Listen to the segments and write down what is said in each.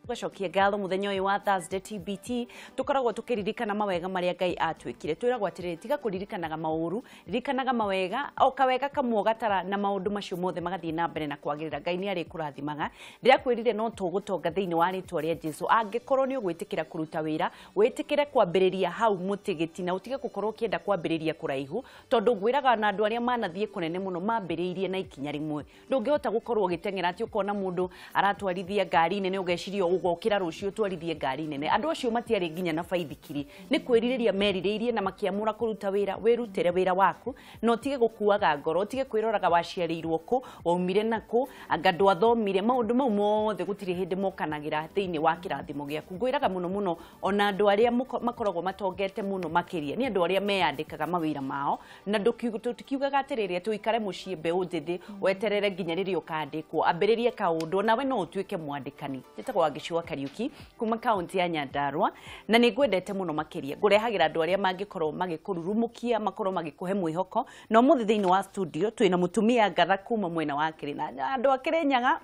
Tugacokia ngatho muthenya uyu wa Thursday TBT tukoragwo tukiririkana mawega maria Ngai atwikire. Twiragwo atiriri, tiga kuririkanaga mauru, ririkanaga mawega, o kawega kamwe gatara na maundu macio mothe magathie na mbere na kwagirira. Ngai ni arikurathimaga. Ndirakwirire no tugutonga thiini wa ritwa ria Jesu. Angikorwo ni ugwitikira kuruta wira, witikire kwambiriria hau mutigiti na utige gukorwo ukienda kwambiriria kuraihu, tondu ngwiraga na andu aria manathie kunene muno mambiriirie na ikinya rimwe. Ndungihota gukorwo ugiteng'era ati ukona mundu aratwarithia ngari nene ugeciria ugokira rucio twarithie ngari nene. Andu acio matiari nginya na baithikiri, ni kwiririria meririirie na makiamura kuruta wira. Wirutire wira waku na utige gukuaga ngoro, utige kwiroraga waciarirwo ku, waumire naku, anga ndwathomire. Maundu mau mothe gutiri hindi mokanagira thiini wa kirathimo giaku. Ngwiraga muno muno ona andu aria makoragwo matongete muno makiria ni andu aria meyandikaga mawira mao, na tutikiugaga atiriri ati uikare mucii mbeu njithi weterere nginya riria ukandikwo. Ambiririe kaundu nawe no utuike mwandikani. Njitagwo Wangici wa Kariuki kuma kaunti ya Nyandarua, na nĩ ngwendete mũno makĩria. Ngũrehagĩra andũ arĩa mangĩkorwo magĩkũrurumũkia, makorwo magĩkũhe mwĩhoko. Na ũmũthĩ thĩinĩ wa studio twĩna mũtumia ngatha kuma mwena wa Kĩrĩnyaga. Andũ a Kĩrĩnyaga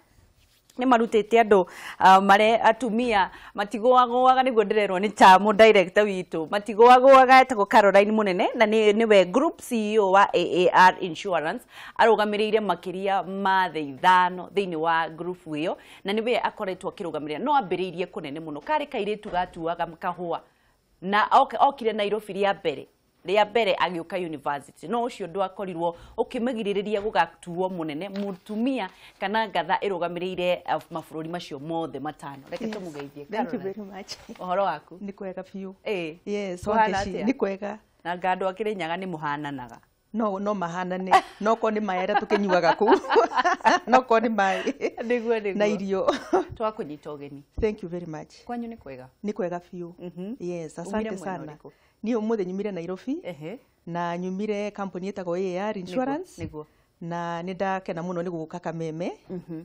nĩ marutĩte andũ mare atumia matigũagũaga, nĩguo ndĩrerwo nĩ Tamo director witũ, matigũagũaga. Etagwo Caroline Munene na nĩwe group CEO wa AAR Insurance, arũgamĩrĩire makĩria ma thĩ 5 thĩinĩ wa group ĩyo, na nĩwe akoretwo akĩrũgamĩrĩra. No ambĩrĩirie kũnene mũno, karĩ kairĩtu gatuaga kahũa na okire Nairobi rĩa mbere agĩũka university, no ũcio ndwakorirwo ũkĩmũgirĩrĩria gũgatuo mũnene mũtumia kana ngatha ĩrũgamĩrĩire mabũrũri macio mothe 5. Reke tũmũgeithie. Thank you very much. Ũhoro waku? Nĩ kwega biũ. Yes, nĩ kwega. Na anga andũ a Kĩrĩnyaga nĩ mũhananaga? No mahanane. No korwo nĩ maĩ arĩa tũkĩnyuaga kũu. No korwo nĩ maĩ. Nĩguo, nĩguo. Na irio. Twakũnyita ũgeni. Thank you very much. Kwanyu nĩ kwega? Nĩ kwega biũ. Yes, asante sana. Niĩ ũmũthĩ nyumire Nairobi. Na nyumire company ĩtagwo AAR Insurance. Nĩguo. Na nĩ ndakena mũno nĩ gũka Kameme.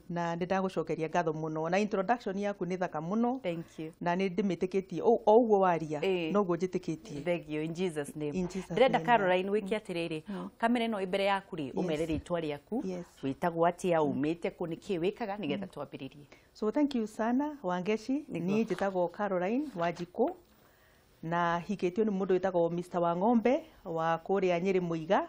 Na nĩ ndagũcokeria ngatho mũno. Na introduction yaku nĩ thaka mũno. Thank you. Na nĩ ndĩmĩtĩkĩtie o ũguo waria, noguo njĩtĩkĩtie. Thank you, in Jesus name. In Jesus Ndĩrenda name. Caroline wĩke atĩrĩrĩ, kamera ĩno ĩ mbere yaku rĩ, ũmere rĩtwa rĩaku, wĩtagwo atĩa, umĩte kũ, nĩkĩĩ wĩkaga, nĩgetha twambĩrĩrie. So thank you sana Wangeshi. Niĩ njĩtagwo Caroline Wanjikũ na hikĩtio nĩ mũndũ wĩtagwo Mr Wang'ombe wa kũrĩa Nyĩrĩ Mũiga.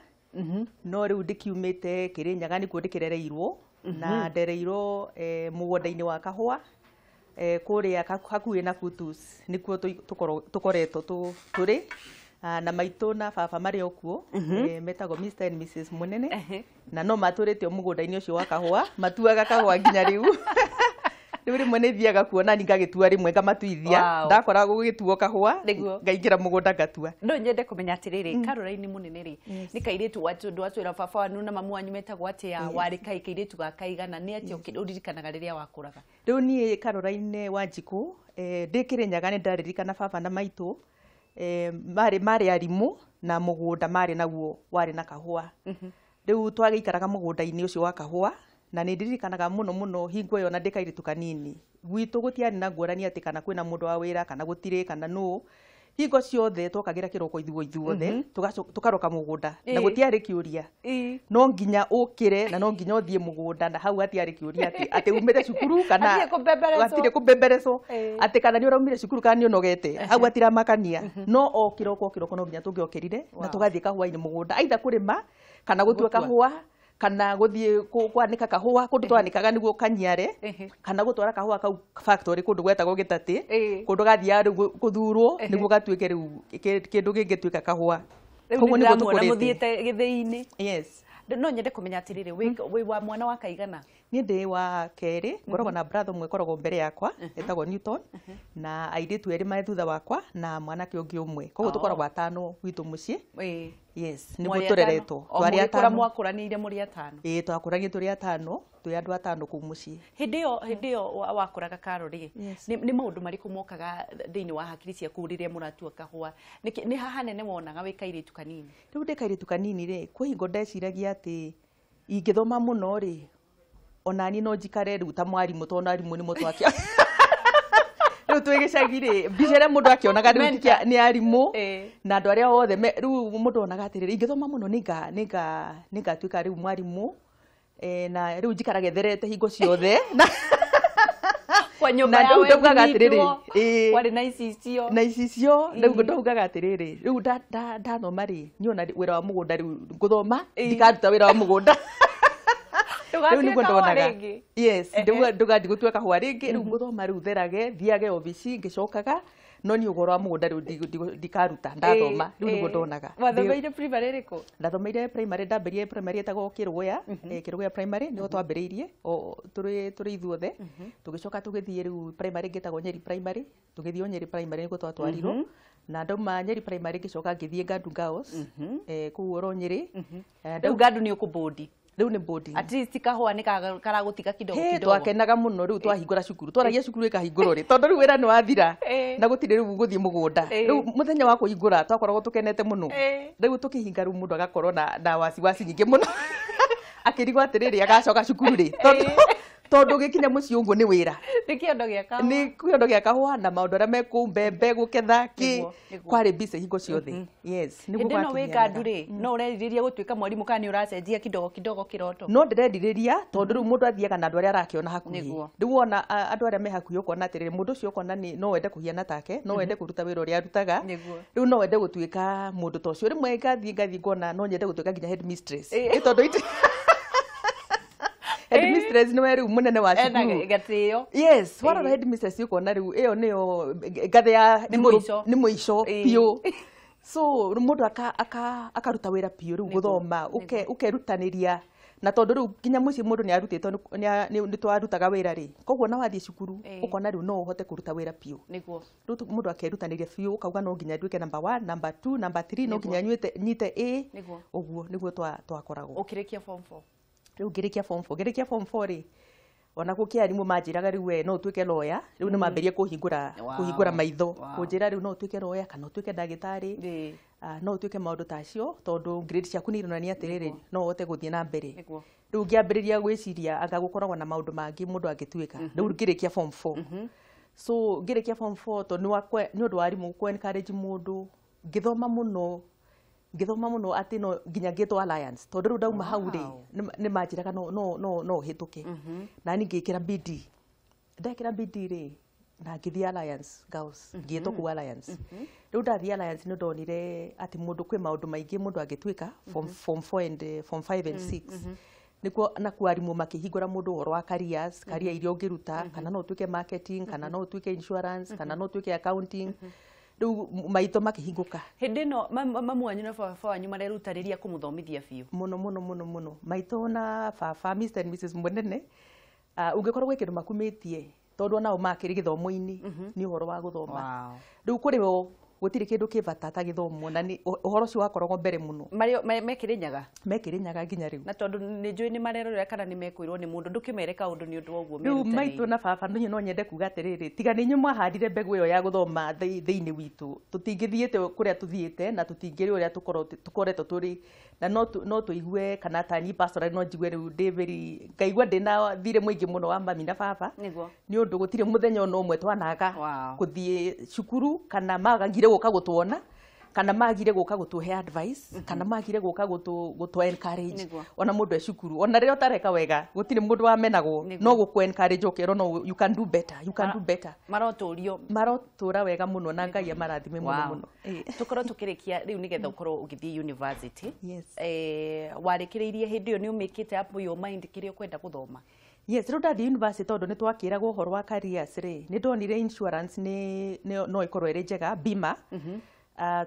No rĩu ndĩkiumĩte Kĩrĩnyaga, nĩkuo ndĩkĩrereirwo, na ndereirwo mũgũnda-inĩ wa kahũa kũrĩa hakuhĩ na Kutus, nĩkuo tũkoretwo tũrĩ. Na maitũ na baba marĩ o kuo, metagwo Mr and Mrs Munene, na no matũrĩte o mũgũnda-inĩ ũcio wa kahũa, matuaga kahũa nginya rĩu. Rĩu rĩmwe nĩ thiaga kuona ni ngagĩtua rĩmwe ngamatuithia, ndakora gũgĩtuo kahũa ngaingĩra mũgũnda ngatua. No nyende kũmenya atĩrĩrĩ, Caroline Munene rĩ, nĩ kairĩtu watwĩra baba wanyu na mamu wanyu metagwo atĩa, warĩ kairĩtu ga kaigana, nĩ atĩa ũririkanaga rĩrĩa wakũraga? Rĩu niĩ Caroline Wanjikũ ndĩ Kĩrĩnyaga nĩ ndaririkana baba na maitũ marĩ arimũ na mũgũnda marĩ naguo warĩ na kahũa. Rĩu twagĩikaraga mũgũnda-inĩ ũcio wa kahũa, na nĩ ndirikanaga mũno mũno hingo ĩyo na ndĩ kairĩtu kanini. Gwitũ gũtiarĩ na ngũrani atĩ kana kwĩna mũndũ wa wĩra kana gũtirĩ kana nũ. Hingo ciothe twokagĩra kĩroko ithuothe tũkaroka mũgũnda na gũtiarĩ kĩũria. No nginya ũkĩre na no nginya ũthiĩ mũgũnda, na hau hatiarĩ kĩũria atĩ umĩte cukuru kana hatirĩ kũmbemberecwo, atĩ kana nĩ ũraumire cukuru kana nĩ ũnogete, hau hatiramakania. No o kĩroko kĩroko no nginya tũngĩokĩrire na tũgathiĩ kahũa-inĩ mũgũnda, either kũrĩma kana gũtua kahũa kana gũthiĩ kwanĩka kahũa kũndũ twanĩkaga nĩguo kanyiare, kana gũtwara kahũa kau factory kũndũ gwetagwo Gĩtatĩ, kũndũ gathiaga rĩu gũthurwo nĩguo gatuĩke rĩu kĩndũ kĩngĩtuĩka kahũa. Koguo nĩguo tũkũrĩte. Mũthiĩte gĩthĩi-inĩ. Yes. No nyende kũmenya atĩrĩrĩ, wĩ wa mwana wa kaigana? Niĩ ndĩ wa kerĩ, ngoragwo na brother ũmwe ĩkoragwo mbere yakwa etagwo Newton, na airĩtu erĩ marĩ thutha wakwa na mwanake ũngĩ ũmwe. Koguo tũkoragwo 5 gwitũ mũciĩ. Yes, nĩguo tũreretwo. Twarĩ atano. Mwakũranĩire mũrĩ 5? Ĩĩ, twakũranire tũrĩ 5, twĩ andũ 5 kũu mũciĩ. Hĩndĩ ĩyo wakũraga Caro rĩ, nĩ maũndũ marĩkũ mokaga thĩinĩ wa hakiri ciaku rĩrĩa mũratua kahũa? Nĩ haha nene wonaga wĩ kairĩtu kanini? Rĩu ndĩ kairĩtu kanini rĩ, kwĩ hingo ndeciragia atĩ ingĩthoma mũno rĩ, ona niĩ no njikare rĩu ta mwarimũ, tondũ arimũ nĩmo twakia. Rĩu twĩ gĩcagi rĩ, mbica ĩrĩa mũndũ akĩonaga rĩu nĩ arimũ na andũ arĩa othe rĩu mũndũ onaga atĩrĩrĩ, ingĩthoma mũno nĩngatuĩka rĩu mwarimũ, na rĩu njikaraga etherete hingo ciothe. Kwa nyũmba Na ya rĩu ndaugaga atĩrĩrĩ, wethimindwo, ĩĩ. kwarĩ na icicio. Na icicio. Rĩu ndaugaga atĩrĩrĩ, rĩu ndathoma rĩ, niona wĩra wa mũgũnda, rĩu ngũthoma ndikaruta wĩra wa mũgũnda. Rĩu Ndũgatue nĩguo kahũa ndonaga. rĩngĩ. Yes, ndũgathiĩ gũtua kahũa rĩngĩ. Rĩu ngũthoma, rĩu therage, thiage obici ngĩcokaga, no niĩ ũhoro wa mũgũnda rĩu ndikaruta ndathoma. Rĩu nĩguo ndonaga. Wathomeire primary ĩrĩkũ? Ndathomeire primary, ndambĩrĩirie primary ĩtagwo Kĩrũgũya, Kĩrũgũya primary nĩho twambĩrĩirie o tũrĩ ithuothe. Tũgĩcoka tũgĩthiĩ rĩu primary ĩngĩ ĩtagwo Nyeri primary, tũgĩthiĩ o Nyeri primary nĩkuo twatwarirwo. Na ndauma Nyeri primary ngĩcoka ngĩthiĩ Ngandu Girls, kũu oro Nyeri. Rĩu Ngandu nĩ ũkũbũndi. Rĩu nĩ boarding. At least kahũa nĩ karagũtiga kidogo He, kidogo. Twakenaga mũno rĩu twahingũra cukuru, twaragia cukuru ĩkahingũrwo rĩ, tondũ rĩu wĩra nĩ wathira na gũtirĩ rĩu gũthiĩ mũgũnda. Rĩu mũthenya wa kũhingũra twakoragwo tũkenete mũno. Rĩu tũkĩhinga, rĩu mũndũ agakorwo na wasiwasi nyingĩ mũno, akĩrigwo atĩrĩrĩ, agacoka cukuru rĩ, tondũ ũgĩkinya mũciĩ ũguo nĩ wĩra. Nĩ kĩondo gĩa kahũa. Nĩ kĩondo gĩa kahũa na maũndũ arĩa me kũu, mbembe gũketha kĩ. Nĩguo, nĩguo. Kwarĩ busy hingo ciothe, yes, nĩguo Hĩndĩ ĩno wĩ gwakĩhianaga. Ngandu rĩ, no ũrerirĩria gũtuĩka mwarimũ kana nĩ ũracenjia kidogo kidogo kĩroto? No ndĩrerirĩria, tondũ rĩu mũndũ athiaga na andũ arĩa arakĩona hakuhĩ. Nĩguo. Rĩu wona andũ arĩa me hakuhĩ, ũkona atĩrĩrĩ, mũndũ ũcio ũkona nĩ no wende kũhiana take, no wende kũruta wĩra ũrĩa arutaga. Rĩu no wende gũtuĩka mũndũ ta ũcio. Rĩmwe ngathiĩ ngona no nyende gũtuĩka nginya headmistress. Ĩ tondũ headmistress nĩwe rĩu mũnene wa Ena cukuru. gatĩo. Yes, warora headmistress ũkona rĩu ĩyo nĩyo ngathĩ ya Nĩ igũrũ- mũico. Nĩ mũico biũ. So rĩu mũndũ akaruta wĩra biũ rĩu gũthoma, ũkerutanĩria, na tondũ rĩu nginya mũciĩ mũndũ nĩ arutĩtwo, nĩ twarutaga wĩra rĩ, koguo na wathiĩ cukuru ũkona rĩu no ũhote kũruta wĩra biũ. Rĩu mũndũ akerutanĩria biũ, ũkauga no nginya nduĩke number one, number two, number three, no nginya nyite A. Ũguo nĩguo twakoragwo. Ũkĩrĩkia form 4? Rĩu ngĩrĩkia form 4, ngĩrĩkia form 4 rĩ, ona gũkĩ arimũ manjĩraga rĩu we no ũtuĩke lawyer. Rĩu nĩ mambĩrĩrie kũhingũra kũhingũra maitho, kũnjĩra rĩu no ũtuĩke lawyer kana ũtuĩke ndagĩtarĩ. Ah, no ũtuĩke maũndũ ta acio, tondũ grade ciaku nĩ ironania atĩrĩrĩ, no ũhote gũthiĩ na mbere. Rĩu ngĩambĩrĩria gwĩciria anga gũkoragwo na maũndũ mangĩ mũndũ angĩtuĩka. Rĩu ngĩrĩkia form 4, so ngĩrĩkia form 4, tondũ nĩ ũndũ wa arimũ kũ encourage mũndũ, ngĩthoma mũno, ngĩthoma mũno atĩ no nginya ngĩtwo Alliance, tondũ rĩu ndauma hau rĩ, nĩ manjĩraga no ũhĩtũke. Na niĩ ngĩkĩra bidii, ndekĩra bidii rĩ, na ngĩthiĩ Alliance Girls, ngĩtwo kũu Alliance. Rĩu ndathiĩ Alliance nĩ ndonire atĩ mũndũ kwĩ maũndũ maingĩ mũndũ angĩtuĩka form 4 and form 5 and 6, nĩkuo nakuo arimũ makĩhingũra mũndũ ũhoro wa careers, career iria ũngĩruta, kana no ũtuĩke marketing, kana no ũtuĩke insurance, kana no ũtuĩke accounting. Rĩu maitho makĩhingũka. Hĩndĩ ĩno mamu wanyu na baba wanyu marerutanĩria kũmũthomithia biũ? Mũno mũno mũno mũno. Maitũ na baba, Mr and Mrs Mũnene, ũngĩkorwo gwĩ kĩndũ makumĩtie, tondũ onao makĩrĩ gĩthomo-inĩ, nĩ ũhoro wa gũthoma. Rĩu kũrĩ o gũtirĩ kĩndũ kĩ bata ta gĩthomo, na nĩ ũhoro ũcio wakoragwo mbere mũno. Marĩ mekĩrĩ Nyaga? Mekĩrĩ Nyaga nginya rĩu. Na tondũ nĩ njũĩ nĩ marerorera kana nĩ mekwĩrwo nĩ mũndũ, ndũkĩmere kaũndũ nĩ ũndũ wa ũguo Rĩu merutanĩirie. Maitũ na baba, niĩ no nyende kuga atĩrĩrĩ, tiga nĩ inyuĩ mwahandire mbegũ ĩyo ya gũthoma thĩinĩ witũ, tũtingĩthiĩte kũrĩa tũthiĩte na tũtingĩrĩ ũrĩa tũkoretwo tũrĩ. Na no tũigue, kana ta niĩ personally no njigue rĩu ndĩ very, ngaigua ndĩna thirĩ mũingĩ mũno wa mami na baba, nĩ ũndũ gũtirĩ mũthenya ona ũmwe twanaga kũthiĩ cukuru, kana magagire gũka gũtuona, kana magire gũka gũtũhe advice, kana magire gũka gũtũ encourage. Ona mũndũ e cukuru, ona rĩrĩa ũtareka wega, gũtirĩ mũndũ wamenagwo. No gũkũ encourage, ũkerwo no, you can do better, you can do better. Marotũrio. Marotũra wega mũno, na Ngai amarathime mũno mũno. Tũkorwo tũkĩrĩkia rĩu nĩgetha ũkorwo ũgĩthiĩ university. Yes. Warĩkĩrĩirie hĩndĩ ĩyo nĩ ũmĩkĩte up your mind kĩrĩa ũkwenda gũthoma? Yes, rĩu ndathiĩ university, tondũ nĩ twakĩragwo ũhoro wa careers rĩ, nĩ ndonire insurance nĩ no ĩkorwo ĩrĩ njega, bima.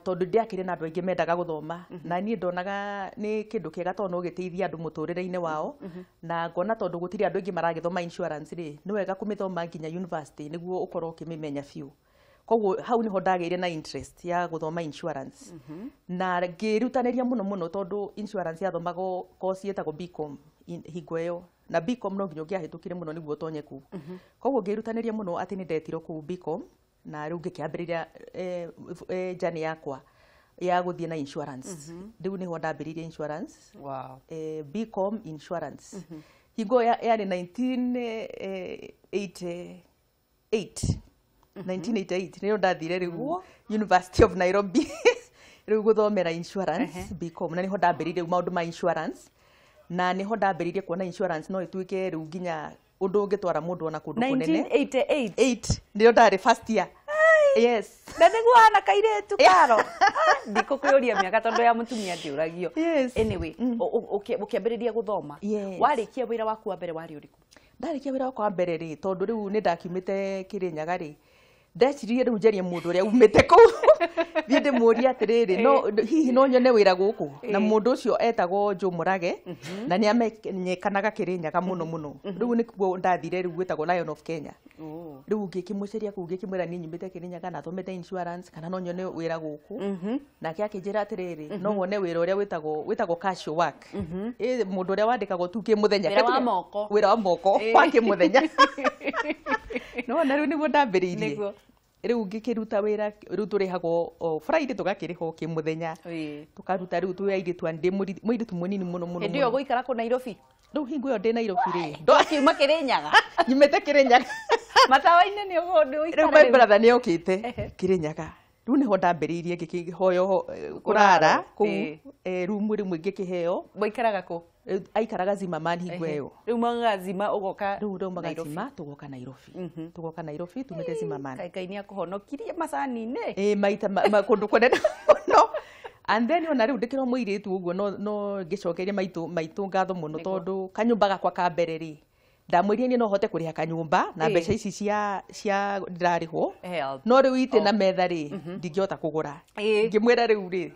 Tondũ ndiakĩrĩ na andũ aingĩ mendaga gũthoma, na niĩ ndonaga nĩ kĩndũ kĩega, tondũ no gĩteithie andũ mũtũrĩre-inĩ wao, na ngona tondũ gũtirĩ andũ aingĩ maragĩthoma insurance rĩ, nĩ wega kũmĩthoma nginya university nĩguo ũkorwo ũkĩmĩmenya biũ. Koguo hau nĩho ndagĩire na interest ya gũthoma insurance, na ngĩrutanĩria mũno mũno, tondũ insurance yathomagwo course ĩtagwo BCom hingo ĩyo, na BCom no nginya ũngĩahĩtũkire mũno nĩguo ũtonye kũu. Koguo ngĩrutanĩria mũno atĩ nĩ ndetirwo kũu BCom, na rĩu ngĩkĩambĩrĩria journey yakwa ya gũthiĩ na insurance. Rĩu nĩho ndambĩrĩirie insurance. BCom insurance hingo yarĩ 1988, 1988 nĩyo ndathire rĩu University of Nairobi rĩu gũthomera insurance BCom, na nĩho ndambĩrĩirie rĩu maũndũ ma insurance, na nĩho ndambĩrĩirie kuona insurance no ĩtuĩke rĩu nginya Ũndũ ũngĩtwara mũndũ ona kũndũ kũnene. 1988. 8 nĩrĩo ndarĩ first year. Yes. Na nĩguo hana kairĩtu karo. Ndikũkũria mĩaka tondũ ya mũtumia ndĩũragio. Yes. Anyway, ũkĩambĩrĩria gũthoma. Yes. Warĩkia wĩra waku wa mbere warĩ ũrĩkũ? Ndarĩkia wĩra wakwa wa mbere rĩ, tondũ rĩu nĩ ndakiumĩte Kĩrĩnyaga rĩ, ndeciririe rĩu njarie mũndũ ũrĩa umĩte kũu, thiĩ ndĩmũrie atĩrĩrĩ, no hihi no nyone wĩra gũkũ? Na mũndũ ũcio etagwo Joe Mũrage, na nĩ amenyekanaga Kĩrĩnyaga mũno mũno. Rĩu nĩkuo ndathire, rĩu gwĩtagwo Lion of Kenya. Rĩu ngĩkĩmũceria kũu, ngĩkĩmwĩra niĩ nyumĩte Kĩrĩnyaga na thomete insurance, kana no nyone wĩra gũkũ? Nake akĩnjĩra atĩrĩrĩ, no wone wĩra ũrĩa wĩtagwo casual work. Ĩ, mũndũ ũrĩa wandĩkagwo tu kĩmũthenya. Wĩra wa moko. Wĩra wa moko wa kĩmũthenya. No na rĩu nĩguo ndambĩrĩirie. Rĩu ngĩkĩruta wĩra, rĩu tũrĩhagwo o Friday, tũgakĩrĩhwo kĩmũthenya. Tũkaruta rĩu twĩ airĩtu, ndĩ mũirĩtu mũnini mũno mũno. Hĩndĩ ĩyo Mũno. gũikara kũ Nairobi? Rĩu hingo ĩyo ndĩ Nairobi rĩ, Ndwakiuma Kĩrĩnyaga? Nyumĩte Kĩrĩnyaga. Matawa-inĩ nĩ Rĩu my brother nĩ okĩte Kĩrĩnyaga, rĩu nĩho ndambĩrĩirie ngĩkĩhoyo kũrara kũu rumu rĩmwe ngĩkĩheo. Waikaraga kũ? Rĩu aikaraga Zimmerman hingo ĩyo. Rĩu maugaga Zima ũgoka Rĩu ndaumaga Nairobi. Zima tũgoka Nairobi, tũgoka Nairobi tumĩte Zimmerman. Ngai nĩ akũhonokirie macani-inĩ. Ĩ, maita kũndũ kũnene mũno. And then ona rĩu ndĩkĩrwo mũirĩtu ũguo, no ngĩcokerie maitũ ngatho mũno, tondũ kanyũmba gakwa ka mbere rĩ, ndamwĩrire niĩ no hote kũrĩha kanyũmba na mbeca ici cia ndĩrarĩhwo, Help. no rĩu itĩ na metha rĩ, ndingĩhota kũgũra. Ngĩmwĩra rĩu rĩ,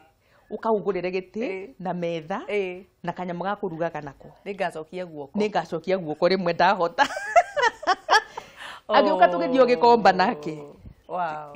ũkaũngũrĩre gĩtĩ na metha na kanyamũ ga kũrugaga nako. Nĩngacokia guoko. Nĩngacokia guoko rĩmwe ndahota. Agĩũka tũgĩthiĩ o Gĩkomba nake.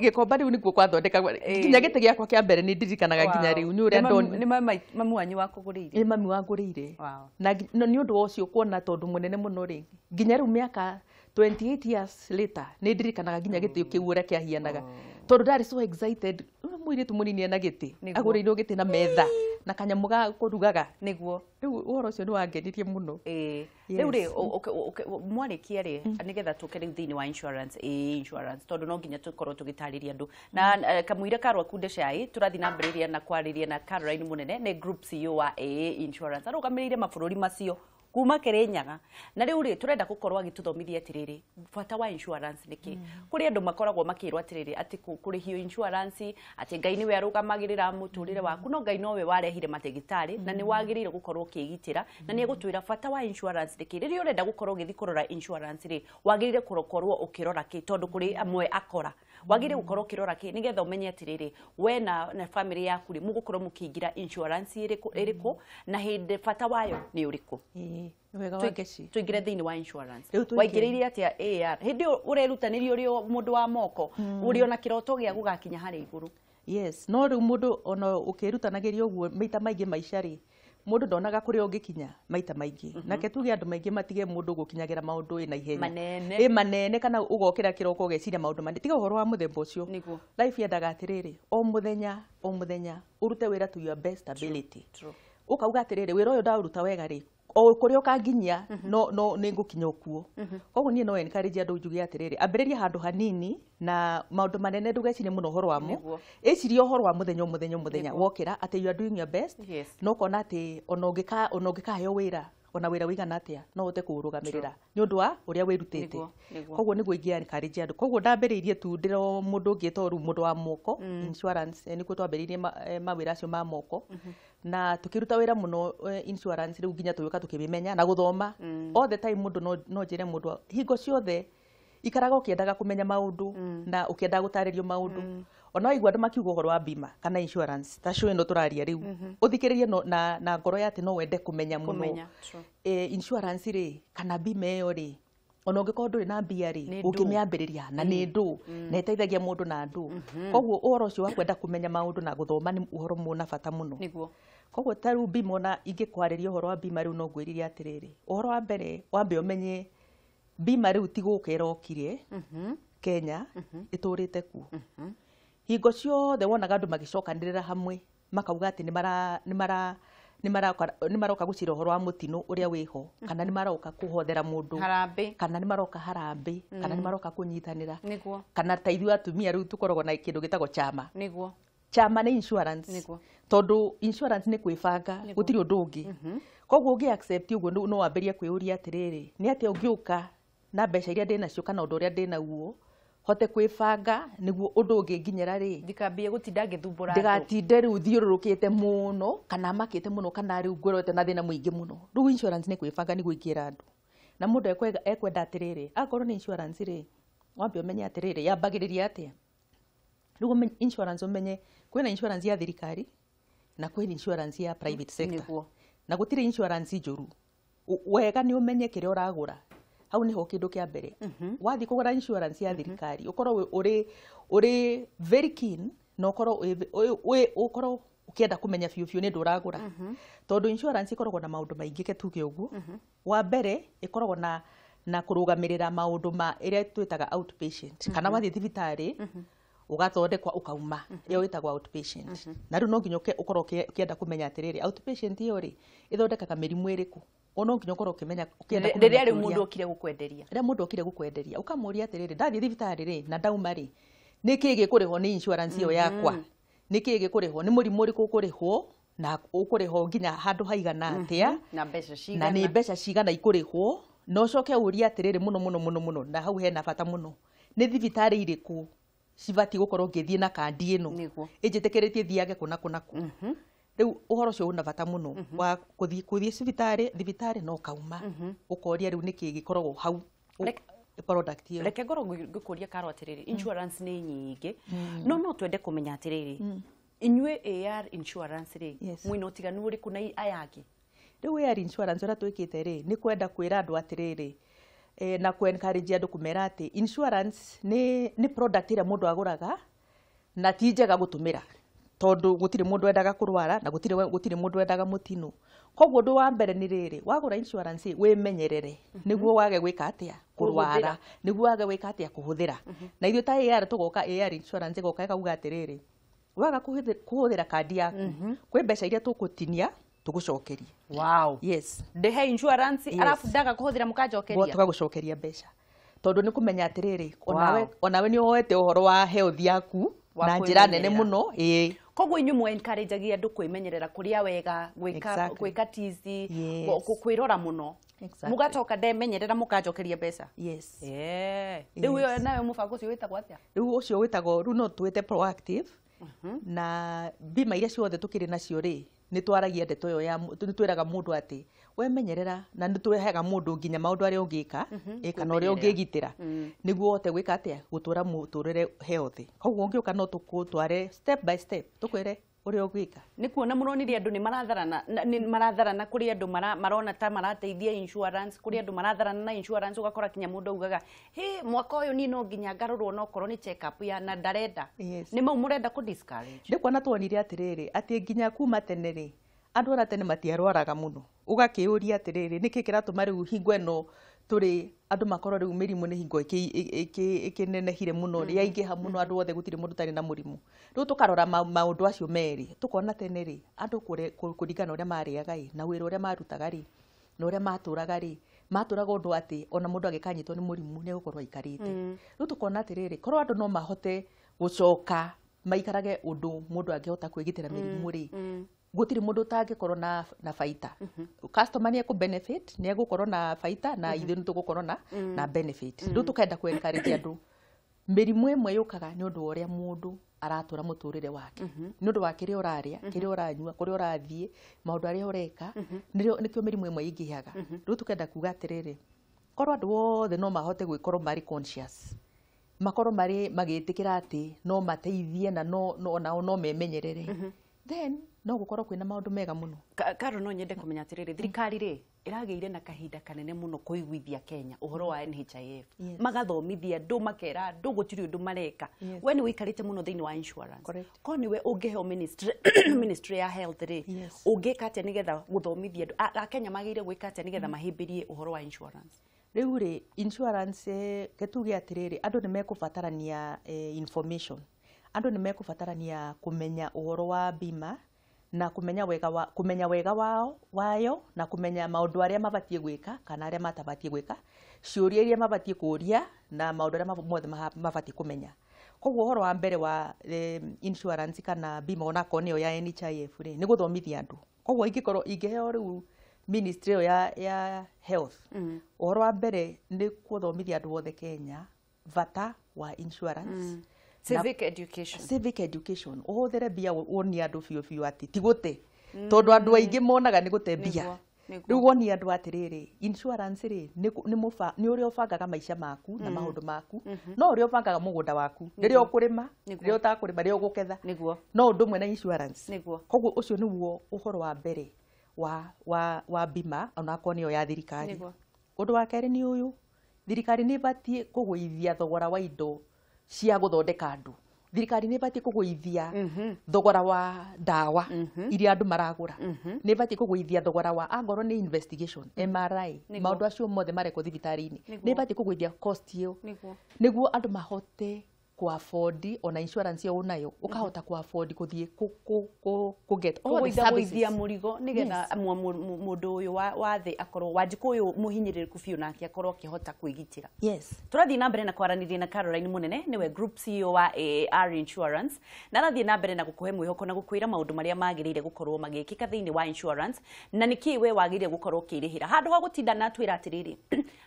Gĩkomba rĩu nĩkuo kwathondekagwo nginya gĩtĩ gĩakwa kĩa mbere, nĩ ndirikanaga nginya rĩu nĩ ũrĩa ndoni. Nĩ mamu wanyu wakũgũrĩire? Nĩ mami wangũrĩire. Na nĩ ũndũ wa ũcio kuona tondũ mũnene mũno rĩ, nginya rĩu mĩaka 28 years later nĩ ndirikanaga nginya gĩtĩ kĩu ũrĩa kĩahianaga, tondũ ndarĩ so excited. Mũirĩtu mũnini ena gĩtĩ, agũrĩirwo gĩtĩ na metha na kanyamũ ga kũrugaga. Rĩu ũhoro ũcio nĩ wangenirie mũno. Rĩu rĩ, mwarĩkia rĩ, nĩgetha tũke rĩu thĩinĩ wa insurance, insurance, tondũ no nginya tũkorwo tũgĩtarĩria andũ na kamũira karwa kunde cai, tũrathiĩ na mbere na kwarĩria na Caroline Mũnene, nĩ group CEO wa AA Insurance, arũgamĩrĩire mabũrũri macio kuma Kĩrĩnyaga. Na rĩu rĩ, tũrenda gũkorwo agĩtũthomithia atĩrĩrĩ, bata wa insurance nĩkĩ. Kũrĩ andũ makoragwo makĩrwo atĩrĩrĩ, atĩ kũrĩhio insurance, atĩ Ngai nĩwe arũgamagĩrĩra mũtũrĩre waku, no Ngai nowe warehire mathibitarĩ na nĩ wagĩrĩire gũkorwo ũkĩgitĩra, na nĩ egũtwĩra bata wa insurance nĩkĩ. Rĩrĩa ũrenda gũkorwo ũgĩthiĩ kũrora insurance rĩ, wagĩrĩire gũkorwo ũkĩrora kĩ? Tondũ kũrĩ amwe akora, wagĩrĩire gũkorwo ũkĩrora kĩ nĩgetha ũmenye atĩrĩrĩ, we na family yaku rĩ, mũgũkorwo mũkĩingĩra insurance ĩrĩkũ, na hĩndĩ bata wayo nĩ ũrĩkũ? Ĩĩ, nĩ wega wa Ngeci. Tũingĩre thĩinĩ wa insurance. Rĩu tũingĩre. Waingĩrĩire atĩa AR hĩndĩ ĩyo ũrerutanĩria ũrĩ o mũndũ wa moko, ũrĩ ona kĩroto gĩa gũgakinya harĩa igũrũ? Yes, no rĩu mũndũ ona ũkĩrutanagĩria ũguo maita maingĩ maica rĩ, mũndũ ndonaga kũrĩa ũngĩkinya maita maingĩ. Nake tuge andũ maingĩ matige mũndũ gũkinyagĩra maũndũ ĩ na ihenya manene. Ĩ manene, kana ũgokĩra kĩroko ũgeciria maũndũ manene. Tiga ũhoro wa mũthemba ũcio. Life yendaga atĩrĩrĩ, o mũthenya o mũthenya ũrute wĩra to your best ability. Ũkauga atĩrĩrĩ, wĩra ũyũ ndaũruta wega rĩ, o kũrĩa ũkanginyia no nĩ ngũkinya okuo. Koguo niĩ no encourage andũ njuge atĩrĩrĩ, ambĩrĩria handũ hanini, na maũndũ manene ndũgecirie mũno ũhoro wamo. Ĩcirie ũhoro wa mũthenya o mũthenya o mũthenya, wokĩra atĩ you are doing your best, na ũkona atĩ ona ũngĩkaheo wĩra, ona wĩra ũigana atĩa, no ũhote kũũrũgamĩrĩra nĩ ũndũ wa ũrĩa wĩrutĩte. Nĩguo, nĩguo. Koguo nĩguo ingĩ encourage andũ. Koguo ndambĩrĩirie tu ndĩro mũndũ ũngĩ to rĩu mũndũ wa moko insurance, nĩkuo twambĩrĩirie mawĩra acio ma moko, na tũkĩruta wĩra mũno insurance, rĩu nginya tũgĩũka tũkĩmĩmenya na gũthoma all the time. Mũndũ no njĩre mũndũ, hingo ciothe ikaraga ũkĩendaga kũmenya maũndũ na ũkĩendaga gũtarĩrio maũndũ. Ona waigua andũ makiuga ũhoro wa bima kana insurance ta cio ĩno tũraria rĩu, ũthikĩrĩrie na ngoro ya atĩ no wende kũmenya mũno. Kũmenya, true. Insurance rĩ, kana bima ĩyo rĩ, ona ũngĩkorwo ndũrĩ na mbia rĩ, Nĩ ndũ. ũngĩmĩambĩrĩria na nĩ ndũ na ĩteithagia mũndũ na ndũ. Koguo ũhoro ũcio wa kwenda kũmenya maũndũ na gũthoma nĩ ũhoro mũna bata mũno. Koguo ta rĩu bima, ona ingĩkwarĩria ũhoro wa bima rĩu, no ngwĩrire atĩrĩrĩ, ũhoro wa mbere wambe ũmenye bima rĩu ti gũka ĩrokire Kenya, ĩtũrĩte kuo. Hingo ciothe wonaga andũ magĩcokanĩrĩra hamwe makauga atĩ nĩ maroka gũcira ũhoro wa mũtino ũrĩa wĩho, kana nĩ maroka kũhothera mũndũ Harambĩ. kana nĩ maroka harambĩ, kana nĩ maroka kũnyitanĩra, kana ta ithuĩ atumia rĩu tũkoragwo na kĩndũ gĩtagwo chama. Chama nĩ insurance. Tondũ insurance nĩ kwĩbanga, gũtirĩ ũndũ ũngĩ. Koguo ũngĩ accept ũguo, no wambĩrĩrie kwĩyũria atĩrĩrĩ, nĩ atĩa ũngĩũka Na mbeca iria ndĩnacio kana ũndũ ũrĩa ndĩnaguo, hote kwĩbanga nĩguo ũndũ ũngĩnginyĩra rĩ, ndikambie gũtinda ngĩthumbũra andũ. Ndigatinde rĩu thiũrũrũkĩte mũno kana makĩte mũno kana rĩu ngorete na thĩna mũingĩ mũno. Rĩu insurance nĩ kwĩbanga nĩguo ingĩra andũ. Na mũndũ ekwenda atĩrĩrĩ, akorwo nĩ insurance rĩ, wambe ũmenye atĩrĩrĩ, yambagĩrĩria atĩa. Rĩu insurance ũmenye kwĩna insurance ya thirikari na kwĩna insurance ya private sector. Nĩguo. Na gũtirĩ insurance njũru. Wega nĩ ũmenye kĩrĩa ũragũra. Hau niho kĩndũ kĩa mbere. Wathiĩ kũgũra insurance ya thirikari, ũkorwo ũrĩ very keen na ũkorwo ũkĩenda kũmenya biũ biũ nĩ ndũ ũragũra. Tondũ insurance ĩkoragwo na maũndũ maingĩ ke tuge ũguo. Wa mbere ĩkoragwo na kũrũgamĩrĩra maũndũ ma ĩrĩa twĩtaga outpatient. Kana wathiĩ thibitarĩ ũgathondekwa ũkauma, ĩyo ĩtagwo outpatient. Na rĩu no nginya ũkorwo ũkĩenda kũmenya atĩrĩrĩ, outpatient ĩyo rĩ ĩthondekaga mĩrimũ ĩrĩkũ. No nginya ũkorwo ũkĩmenya, ũkĩenda kũmenya Rĩrĩa rĩu kĩũria. Mũndũ okire gũkwenderia. Rĩrĩa mũndũ okire gũkwenderia, ũkamũria atĩrĩrĩ, ndathiĩ thibitarĩ rĩ na ndauma rĩ, nĩ kĩĩ gĩkũrĩhwo nĩ insurance ĩyo yakwa? Nĩ kĩĩ gĩkũrĩhwo? Nĩ mũrimũ ũrĩkũ ũkũrĩhwo na ũkũrĩhwo nginya handũ haigana atĩa? Na mbeca cigana. Na nĩ mbeca cigana ikũrĩhwo? Na ũcoke ũrie atĩrĩrĩ mũno mũno mũno mũno, na hau hena bata mũno, nĩ thibitarĩ irĩkũ cibatiĩ gũkorwo ngĩthiĩ na kandi ĩno ĩnjĩtĩkĩrĩtie thiage kũna kũna kũ? Rĩu ũhoro ũcio wĩna bata mũno wa kũthiĩ thibitarĩ na ũkauma ũkoria rĩu nĩkĩĩ gĩkoragwo hau product ĩyo. Reke ngorwo ngĩkũria Karo atĩrĩrĩ, insurance nĩ nyingĩ, no twende kũmenya atĩrĩrĩ, inyuĩ AR Insurance rĩ, mwĩna ũtiganu ũrĩkũ na aya angĩ? Rĩu AR Insurance ũrĩa twĩkĩte rĩ, nĩ kwenda kwĩra andũ atĩrĩrĩ, na kũ encourage andũ kũmera atĩ insurance nĩ product ĩrĩa mũndũ agũraga na ti njega gũtũmĩra, tondũ gũtirĩ mũndũ wendaga kũrwara na gũtirĩ mũndũ wendaga mũtino. Koguo ũndũ wa mbere nĩ rĩrĩ, wagũra insurance wĩmenyerere nĩguo wage gwĩka atĩa? Kũrwara. Nĩguo wage gwĩka atĩa? Kũhũthĩra. Na ithuĩ ta AR tũgoka, AR Insurance ĩgoka ĩkauga atĩrĩrĩ, waga kũhũthĩra kandi yaku, kwĩ mbeca iria tũgũtinia tũgũcokerie. Wow. Yes. Ndĩhe insurance, arabu ndaga kũhũthĩra mũkanjokeria. Tũgagũcokeria mbeca. Tondũ nĩ kũmenya atĩrĩrĩ, onawe nĩ woete ũhoro wa health yaku na njĩra nene mũno. Ĩĩ. Koguo inyuĩ mũ encourage andũ kwĩmenyerera, kũrĩa wega, gwĩka tizi, kwĩrora mũno. Mũgacoka ndemenyerera mũkanjokeria mbeca. Yes. Rĩu ĩyo nayo mũbango ũcio wĩtagwo atĩa? Rĩu ũcio wĩtagwo, rĩu no twĩte proactive. Na bima iria ciothe tũkĩrĩ nacio rĩ, nĩ twaragia ndeto ĩyo ya nĩ twĩraga mũndũ atĩ wemenyerera, na nĩ twehaga mũndũ nginya maũndũ arĩa ũngĩka kana ũrĩa ũngĩgitĩra nĩguo ũhote gwĩka atĩa? Gũtũra mũtũrĩre healthy. Koguo ũngĩũka no tũgũtware step by step, tũkwĩre ũrĩa ũgwĩka. Nĩ kuona mũronire andũ nĩ maratharana, nĩ maratharana, kũrĩ andũ marona ta marateithia insurance, kũrĩ andũ maratharana na insurance, ũgakora kinya mũndũ augaga, hĩ, mwaka ũyũ niĩ no nginya ngarũrwo no korwo nĩ check up ya na ndarenda. Nĩ mau mũrenda kũ discourage? Nĩ kuona tuonire atĩrĩrĩ, atĩ nginya kuma tene rĩ, andũ arĩa tene matiarwaraga mũno. Ũgakĩũria atĩrĩrĩ, nĩkĩ kĩratũma rĩu hingo ĩno tũrĩ andũ makorwo rĩu mĩrimũ nĩ hingo ĩkĩnenehire mũno, yaingĩha mũno, andũ othe gũtirĩ mũndũ ũtarĩ na mũrimũ. Rĩu tũkarora maũndũ acio merĩ, tũkona tene rĩ, andũ kũringana na ũrĩa marĩaga ĩ, na wĩra ũrĩa marutaga rĩ, na ũrĩa matũraga rĩ, matũraga ũndũ atĩ ona mũndũ angĩkanyitwo nĩ mũrimũ nĩ egũkorwo aikarĩte. Rĩu tũkona atĩrĩrĩ, korwo andũ no mahote gũcoka maikarage ũndũ mũndũ angĩhota kwĩgitĩra mĩrimũ rĩ, gũtirĩ mũndũ ũtangĩkorwo na baita. Customer nĩ ekũ benefit, nĩ egũkorwo na baita, na ithuĩ nĩ tũgũkorwo na benefit. Rĩu tũkenda kũ encourage andũ, mĩrimũ ĩmwe yũkaga nĩ ũndũ wa ũrĩa mũndũ aratũra mũtũrĩre wake, nĩ ũndũ wa kĩrĩa ũrarĩa, kĩrĩa ũranyua, kũrĩa ũrathiĩ, maũndũ arĩa ũreka, nĩkĩo mĩrimũ ĩmwe ĩingĩhaga. Rĩu tũkenda kuga atĩrĩrĩ, korwo andũ othe no mahote gwĩkorwo marĩ conscious, makorwo marĩ magĩtĩkĩra atĩ no mateithie na no onao no memenyerere, then no gũkorwo kwĩna maũndũ mega mũno. Karo, no nyende kũmenya atĩrĩrĩ, thirikari rĩ ĩragĩire na kahinda kanene mũno kũiguithia Kenya ũhoro wa NHIF, magathomithia andũ, makera andũ gũtirĩ ũndũ mareka. We nĩ ũikarĩte mũno thĩinĩ wa insurance. Ko nĩwe ũngĩheo ministry ya health rĩ, ũngĩka atĩa nĩgetha gũthomithia andũ Akenya magĩrĩire gwĩka atĩa nĩgetha mahĩmbĩrie ũhoro wa insurance? Rĩu rĩ, insurance, ke tuge atĩrĩrĩ, andũ nĩ mekũbatarania information, andũ nĩ mekũbatarania kũmenya ũhoro wa bima na kũmenya wega wao wayo na kũmenya maũndũ arĩa mabatiĩ gwĩka kana arĩa matabatiĩ gwĩka, ciũria iria mabatiĩ kũũria na maũndũ arĩa mothe mabatiĩ kũmenya. Koguo ũhoro wa mbere wa insurance kana bima, onakorwo nĩyo ya NHIF rĩ, nĩ gũthomithia andũ. Koguo ingĩkorwo ingĩheo rĩu ministry ĩyo ya health, ũhoro wa mbere nĩ kũthomithia andũ othe Kenya bata wa insurance. Civic education. Civic education, ũhũthĩre mbia wonie andũ biũ biũ atĩ ti gũte, tondũ andũ aingĩ monaga nĩ gũte mbia. Rĩu wonie andũ atĩrĩrĩ, insurance rĩ nĩ ũrĩa ũbangaga maica maku na maũndũ maku, no ũrĩa ũbangaga mũgũnda waku rĩrĩa ũkũrĩma, rĩrĩa ũtakũrĩma, rĩrĩa ũgũketha, no ũndũ ũmwe na insurance. Koguo ũcio nĩguo ũhoro wa mbere wa bima, onakorwo nĩyo ya thirikari. Ũndũ wa kerĩ nĩ ũyũ, thirikari nĩ ĩbatiĩ kũgũithia thogora wa indo cia gũthondeka andũ. Thirikari nĩ ĩbatiĩ kũgũithia thogora wa ndawa iria andũ maragũra, nĩ ĩbatiĩ kũgũithia thogora wa angorwo nĩ investigation, MRI, maũndũ acio mothe marekwo thibitarĩ-inĩ, nĩ ĩbatiĩ kũgũithia cost ĩyo nĩguo andũ mahote ku afford ona insurance ĩyo ũnayo, ũkahota ku afford kũthiĩ ku get all the services. Kũgũithia mũrigo nĩgetha mũndũ ũyũ wa thĩ akorwo Wanjikũ ũyũ mũhinyĩrĩrĩku biũ nake akorwo akĩhota kwĩgitĩra. Yes. Tũrathiĩ na mbere na kwaranĩria na Caroline Munene, nĩwe Group CEO wa AAR Insurance, na arathiĩ na mbere na gũkũhe mwĩhoko na gũkwĩra maũndũ marĩa magĩrĩire gũkorwo magĩkĩka thĩinĩ wa insurance, na nĩkĩ we wagĩrĩire gũkorwo ũkĩrĩhĩra. Handũ ha gũtinda na atwĩra atĩrĩrĩ,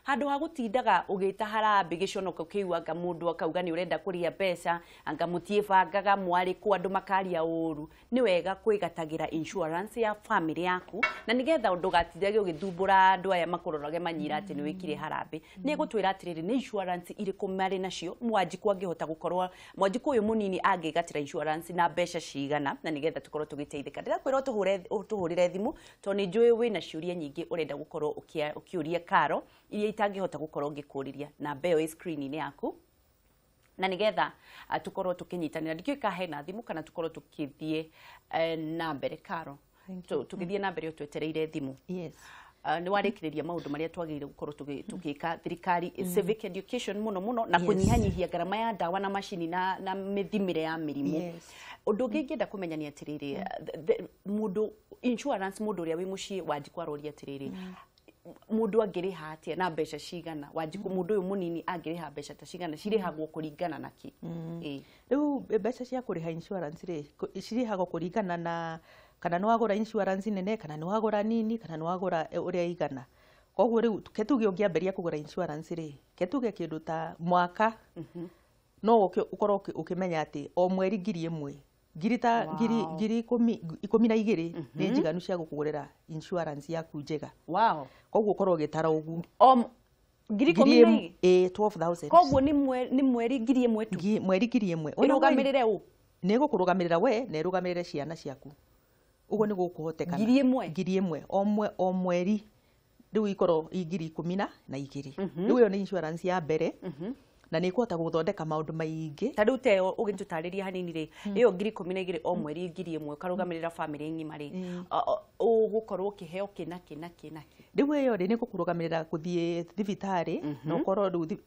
handũ ha gũtindaga ũgĩta harambĩ gĩconoko kĩu anga mũndũ akauga nĩ ũrenda kũrĩa mbeca, anga mũtiĩbangaga mwarĩ kũ andũ makaria ũru, nĩ wega kwĩgatagĩra insurance ya family yaku, na nĩgetha ndũgatindage ũgĩthumbũra andũ aya makũrorage manyira atĩ nĩ wĩkire harambĩ. Nĩ egũtwĩra atĩrĩrĩ, nĩ insurance irĩkũ marĩ nacio, Mwanjikũ angĩhota gũkorwo, Mwanjikũ ũyũ mũnini angĩgatĩra insurance na mbeca cigana, na nĩgetha tũkorwo tũgĩteithĩka. Ndĩrakwĩra ũtũhũrĩre thimũ tondũ nĩ njũĩ wĩna ciũria nyingĩ ũrenda gũkorwo ũkĩũria Karo iria itangĩhota gũkorwo ngĩkũũrĩria, namba ĩyo ĩ screen-inĩ yaku, na nigetha tukorwo tukinyitanira. Ndikĩũĩ ka hena thimu kana tukorwo tukithie na mbere Karo, tugithie na mbere twetereire thimu. Yes. Nĩ warĩkĩrĩria maũndũ marĩa twagĩrĩire gũkorwo tũgĩka thirikari, civic education mũno mũno, na kũnyihanyihia ngarama ya ndawa na macini na mĩthimĩre ya mĩrimũ. Ũndũ ũngĩ ingĩenda kũmenya nĩ atĩrĩrĩ, mũndũ insurance, mũndũ ũrĩa wĩ mũciĩ Wanjikũ aroria atĩrĩrĩ, mũndũ angĩrĩha atĩa na mbeca cigana? Wanjikũ mũndũ ũyũ mũnini angĩrĩha mbeca ta cigana? Cirĩhagwo kũringana na kĩ? Rĩu mbeca cia kũrĩha insurance rĩ cirĩhagwo kũringana na kana nĩ wagũra insurance nene, kana nĩ wagũra nini, kana nĩ wagũra ũrĩa igana. Koguo rĩu ke tuge ũngĩambĩrĩria kũgũra insurance rĩ, ke tuge kĩndũ ta mwaka, no ũkorwo ũkĩmenya atĩ o mweri 1,000, ngiri ta ngiri 12 nĩ njiganu cia gũkũgũrĩra insurance yaku njega. Wow. Koguo ũkorwo ũgĩtara ũguo. O ngiri 12? Ĩĩ, 12,000. Koguo nĩ mweri 1,000 tu? Mweri 1,000. Ĩrũgamĩrĩre ũ? Nĩ ĩgũkũrũgamĩrĩra we na ĩrũgamĩrĩre ciana ciaku. Ũguo nĩ gũkũhotekana. 1,000? 1,000 o mweri. Rĩu ikorwo i 12,000. Rĩu ĩyo nĩ insurance ya mbere. Na nĩ ĩkũhota gũthondeka maũndũ maingĩ. Ta rĩu te ũgĩtũtarĩria hanini rĩ, ĩyo 12,000 o mweri 1,000 ũkarũgamĩrĩra family ng'ima rĩ, ũgũkorwo ũkĩheo kĩ na kĩ na kĩ na kĩ? Rĩu ĩyo rĩ nĩ gũkũrũgamĩrĩra gũthiĩ thibitarĩ, na ũkorwo rĩu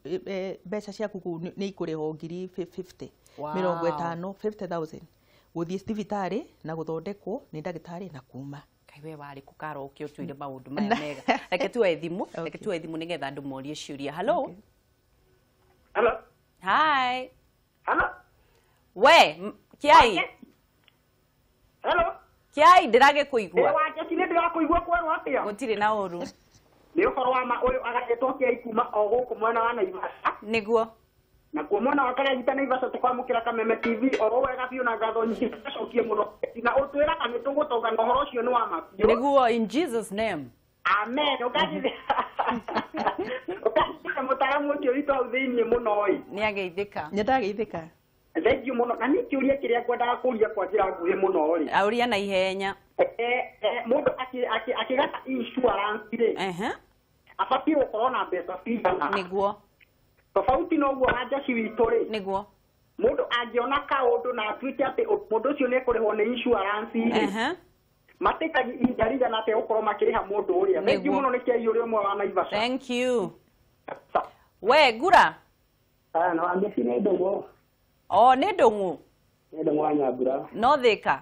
mbeca ciaku kũu nĩ ikũrĩhwo ngiri 50, mĩrongo ĩtano, 50,000 gũthiĩ thibitarĩ na gũthondekwo nĩ ndagĩtarĩ na kuma. Kaĩ we warĩ kũ Karo ũkĩ ũtwĩre maũndũ maya mega. Reke tuoe thimũ, reke tuoe thimũ nĩgetha andũ morie ciũria. Hello. Hello. Hi. Hello. We, Kiai. Hello. Kiai ndĩragĩkũigua. Wanjeci nĩ ndĩrakũigua kwerwo atĩa? Gũtirĩ na ũru. Nĩ ũhoro wa ma ũyũ agagĩtwo Kiai kuma o gũkũ mwena wa Naivasha. Nĩguo. Na kuo mwena wa Karagita Naivasha tũkwamũkĩra Kameme TV oro wega biũ na ngatho nyingĩ tũcokie mũno. Na ũtwĩraga nĩ tũgũtonga na ũhoro ũcio nĩ wa ma biũ. Nĩguo, in Jesus name. Amen. Ũkathithia mũtaaramu ũcio witũ hau thĩiniĩ mũno ĩ. Nĩ ageithĩka. Nĩ ndageithĩka. Thank you mũno. Na nĩ kĩũria kĩrĩa ngwendaga kũria kwa njĩra nguhĩ mũno rĩ. Aũria na ihenya. Mũndũ akĩgata insurance rĩ, abatiĩ gũkorwo na mbeca cigana? Nĩguo. Tofauti na ũguo Wanjeci witũ rĩ, Nĩguo. mũndũ angĩona kaũndũ na atuĩke atĩ mũndũ ũcio nĩ ekũrĩhwo nĩ insurance rĩ, matĩkagia ihinda rĩigana atĩa gũkorwo makĩrĩha mũndũ ũrĩa? Thank you mũno nĩ Kiai ũrĩa ũmwe wa Naivasha. Thank you. We Ngura. No Wanjeci nĩ Ndũng'ũ. O nĩ Ndũng'ũ. Nĩ Ndũng'ũ wa Nyambura. No Thĩka.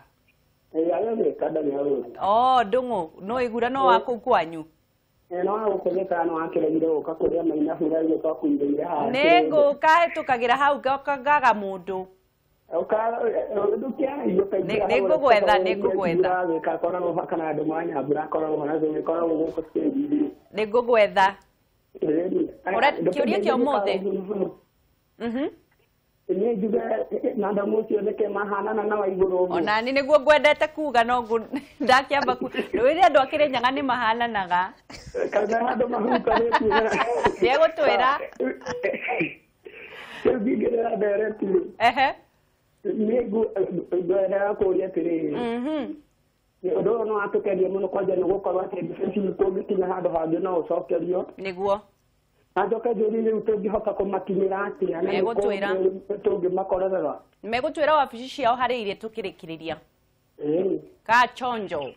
Ĩĩ arĩa Thĩka ndarĩ hau. O Ndũng'ũ, no ĩgura no wa kũu kwanyu. Ĩĩ no wa gũkũ Thĩka no wakĩregire gũka kũrĩa mainabu ũrĩa twakuigĩire haha. Nĩ ngũka hĩtũkagĩra hau ngaga mũndũ. Nĩngũgwetha, nĩngũgwetha. Kana andũ ma Nyambura akoragwo na gĩkoragwo gũkũ stage-inĩ. Nĩngũgwetha. Kĩũria kĩa ũmũthĩ. Niĩ njuge madamu ũcio nĩkĩ mahanana na wa igũrũ ũguo. Ona niĩ nĩguo ngwendete kuga no ndakĩamba rĩrĩa andũ a Kĩrĩnyaga nĩ mahananaga. Kana handũ mahutanĩtie. Nĩegũtwĩra. Rĩu ngĩingĩrĩra ndereti. Ehe. Niĩ ngwendaga kũũria atĩrĩrĩ. Ũndũ ũyũ no watũkenia mũno kwanja nĩ gũkorwo atĩ mbeca ici tũngĩkinya handũ hangĩ no ũcokerio. Nĩguo. Na njoke njũrie rĩu tũngĩhota kũmakinyĩra atĩa na Megũtwĩra. tũngĩmakorerera. Megũtwĩra wabici ciao harĩ iria tũkĩrĩkĩrĩria. Ka chonjo.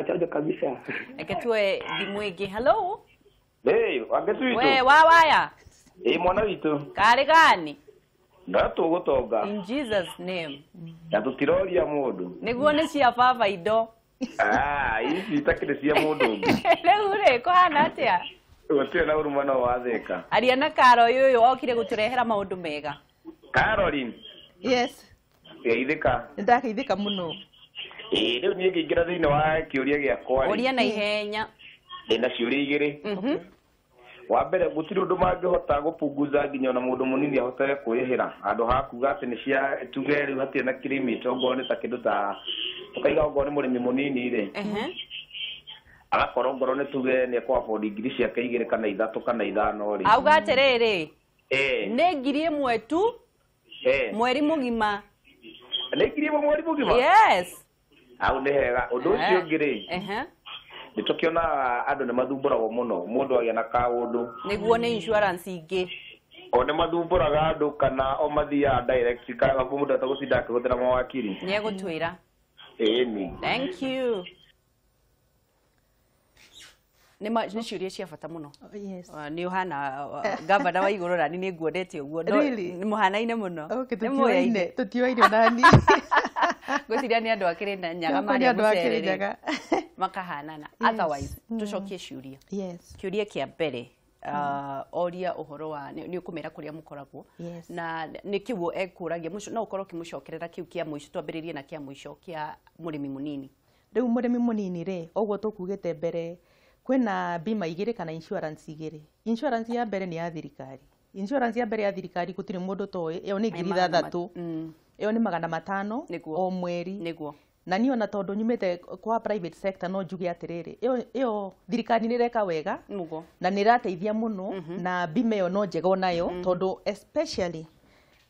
Chonjo kabisa. Reke tuoe thimũ ĩngĩ. Hello. Hey, Wangeci witũ. We wa waya. Ĩ mwana witũ. Karĩ gani? No tũgũtonga. In Jesus name. Na tũtiroria mũndũ. Nĩguo nĩ cia baba indo. Ah, ici itakĩrĩ cia mũndũ ũngĩ. Rĩu rĩ, kũhana atĩa? Gũtirĩ na ũruma no wathĩka. Aria na Karo ũyũ okire gũtũrehera maũndũ mega. Caroline. Yes. Geithĩka. Nĩndageithĩka mũno. Ĩ rĩu niĩ ngĩingĩra thĩinĩ wa kĩũria gĩakwa rĩ. Ũria na ihenya. Ndĩna ciũria igĩrĩ. Wa mbere gũtirĩ ũndũ mangĩhota gũpunguza nginya ona mũndũ mũnini ahote kwĩrĩhĩra handũ ha kuga atĩ nĩ cia tuge rĩu hatirĩ na kĩrĩmĩte ongorwo nĩ ta kĩndũ ta tũkaiga ongorwo nĩ mũrĩmi mũnini rĩ agakorwo ngorwo nĩ tuge nĩ ekũ afford ngiri ciake 2 kana 3 kana 5 rĩ. Auga atĩrĩrĩ, nĩ 1,000 tu mweri mũgima. Nĩ 1,000 mweri mũgima? Yes. Hau nĩ hega. Ũndũ ũcio ũngĩ rĩ, nĩ tũkĩonaga andũ nĩ mathumbũragwo mũno mũndũ agĩa na kaũndũ. Nĩguo nĩ insurance ingĩ. O nĩ mathumbũraga andũ kana o mathiaga direct kana mũndũ atagũtinda akĩhũthĩra mawakiri. Nĩegũtwĩra. Ĩni. Thank you. Nĩ ciũria cia bata mũno. Yes. Nĩ ũhana gavana wa igũrũ na nĩ nguonete ũguo. Really? Nĩ mũhanaine mũno. Okay, tũtioaine nani. Ngwĩciria nĩ andũ a Kĩrĩnyaga marĩa mũcere makahanana. Otherwise, tũcokie ciũria. Yes. Kĩũria kĩa mbere, oria ũhoro wa nĩ ũkũmera kũrĩa mũkoragwo. Yes. Na nĩ kĩu ekũragia no ũkorwo ũkĩmũcokerera kĩu kĩa mũico, twambĩrĩrie na kĩa mũico kĩa mũrĩmi mũnini. Rĩu mũrĩmi mũnini rĩ, ũguo tũkugĩte mbere kwĩna bima igĩrĩ kana insurance igĩrĩ. Insurance ya mbere nĩ ya thirikari. Insurance ya mbere ya thirikari gũtirĩ mũndũ toĩ, ĩyo nĩ 6,000. Ĩyo nĩ 500 o mweri. Nĩguo. Na niĩ ona tondũ nyumĩte kwa private sector no njuge atĩrĩrĩ, ĩyo thirikari nĩ ĩreka wega na nĩ ĩrateithia mũno na bima ĩyo no njega onayo tondũ especially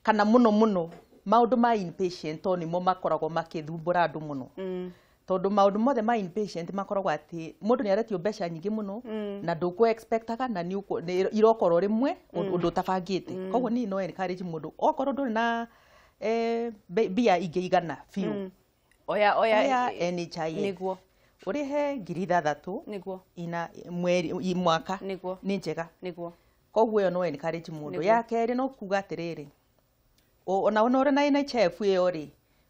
kana mũno mũno maũndũ ma inpatient to nĩmo makoragwo makĩthumbũra andũ mũno. Tondũ maũndũ mothe ma inpatient makoragwo atĩ mũndũ nĩ aretio mbeca nyingĩ mũno na ndũkũ expectaga na nĩ irokorwo rĩmwe ũndũ ũtabangĩte. Koguo niĩ no encourage mũndũ okorwo ndũrĩ na mbia ingĩ igana biũ, oya NHIF nĩguo ũrĩhe 6,000 nĩguo ina mweri mwaka nĩguo nĩ njega. Nĩguo. Koguo ĩyo no encourage mũndũ. Ya kerĩ no kuga atĩrĩrĩ, ona ũrĩ na NHIF ĩyo rĩ,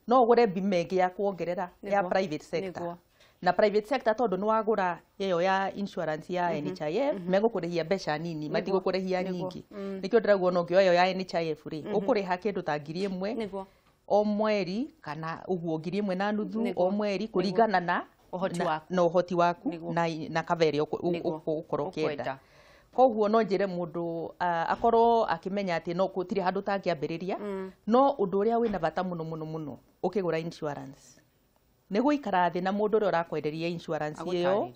no ũgũre bima ĩngĩ ya kuongerera ya private sector. Na private sector tondũ nĩ wagũra ĩyo ya insurance ya NHIF megũkũrĩhia mbeca nini, matigũkũrĩhia nyingĩ. Nĩkĩo ndĩrauga ona ũngĩoya ĩyo ya NHIF rĩ, ũkũrĩha kĩndũ ta 1,000 o mweri kana ũguo 1,500 o mweri kũringana na ũhoti waku na cover ĩrĩa ũgũkorwo ũkĩenda. Koguo no njĩre mũndũ akorwo akĩmenya atĩ no gũtirĩ handũ ũtangĩambĩrĩria, no ũndũ ũrĩa wĩna bata mũno mũno mũno ũkĩgũra insurance nĩ gũikara thĩ na mũndũ ũrĩa ũrakwenderia insurance ĩyo